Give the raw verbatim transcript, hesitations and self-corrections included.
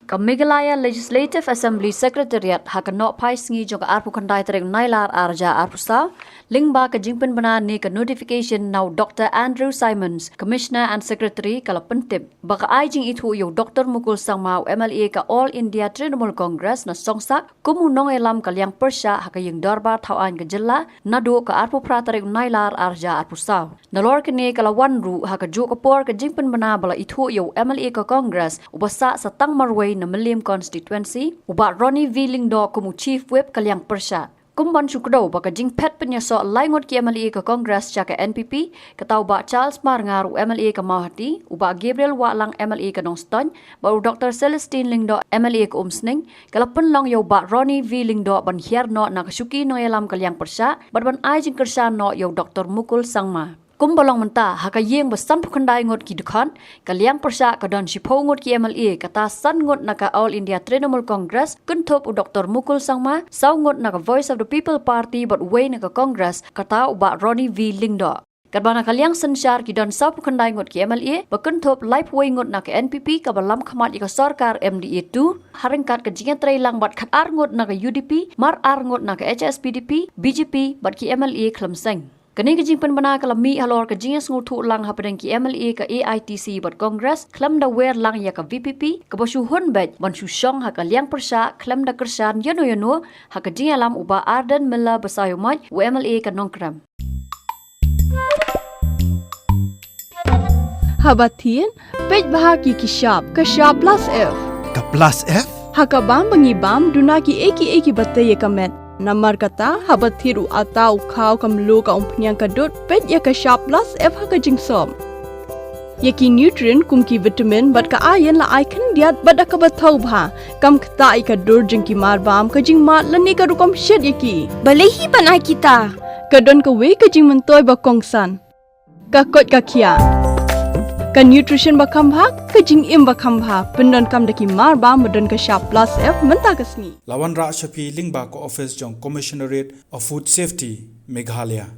Ka Meghalaya Legislative Assembly Secretariat ha ka nohphai sngi jong ka arphew khyndai tarik Nailar arhajar arphew saw, lyngba ka jingpynbna ne ka notification na u Doctor Andrew Simons, Commissioner and Secretary, ka la pyntip ba ka ai jingithuh ïa u Doctor Mukul Sangma, u M L A ka All India Trinamool Congress na Songsak, kum u nongïalam ka liang pyrshah ha ka ïing dorbar thaw aiñ ka jylla, naduh ka arphew phra tarik Nailar arhajar arphew saw. Nalor kane ka la wan ruh ha kajuh ka por ka jingpynbna ba la ithuh ïa u M L A ka Congress uba sah sa tang marwei na Mylliem constituency, u Bah Ronnie V Lyngdoh kum u Chief Whip ka liang pyrshah. Kum ban shu kdew ba ka jingphet pynïasoh lai ngut ki M L A ka Congress sha ka N P P, kata u Bah Charles Marngar, u M L A ka Mawhati, u Bah Gabriel Wahlang, M L A ka Nongstoiñ, bad u Doctor Celestine Lyngdoh, M L A ka Umsning, ka la pynlong ïa u Bah Ronnie V Lyngdoh ban hiar noh na ka shuki nongïalam ka liang pyrshah bad ban ai jingkyrshan noh ïa u Doctor Mukul Sangma. Kumba long mynta, ha ka ïing ba sanphew khyndai ngut ki dkhot, ka liang pyrshah ka don shiphew ngut ki M L A, kata san ngut na ka All India Trinamool Congress, kynthup u Doctor Mukul Sangma, saw ngut na ka Voice of the People Party bad uwei na ka Congress, kata u Bah Ronnie V Lyngdoh. Katba na ka liang synshar ki don sawphew khyndai ngut ki M L A, ba kynthup laiphew wei ngut na ka N P P kaba lam khmat ïa ka sorkar M D A two, ha ryngkat ka jingïatreilang bad khatar ngut na ka U D P, mar ar ngut na ka H S P D P, B J P bad ki M L A khlem seng. Kane ka jingpynbna ka la mih halor ka jingïasngewthuh lang hapdeng ki M L A ka A I T C bad Congress, khlem da wer lang ïa ka V P P, kaba shu hun beit ban shu shong ha ka liang pyrshah, khlem da kyrshan ïano ïano, ha ka jingïalam u Bah Ardent Miller Basaiawmoit, u M L A ka Nongkrem. Haba thied, peit bha ki ki shap, ka shap plus F. Ka plus F? Ha ka bam ba ngi bam, duna kiei kiei kiba tei ïa ka met. Namar kata, haba thied u atta, u khaw, ka mluh, ka umphniang, ka dud, peit ïa ka shap plus F ha ka jingsop. Ïa ki nutrient kum ki vitamin bad ka iron la ai khyndiat bad da kaba thaw bha. Kam ktah ïa ka dur jong ki mar bam, ka jingmad lane ka rukom shet ïa ki. Balei hi ban ai kita? Ka don kawei ka jingmyntoi ba kongsan. Ka koit ka khiah. Ka nutrition ba kham bha, ka jingim ba kham bha. Pyndonkam da ki mar bam ba don ka shap plus F mynta ka sngi. La wanrah sha phi lyngba ka office jong Commissionerate of Food Safety, Meghalaya.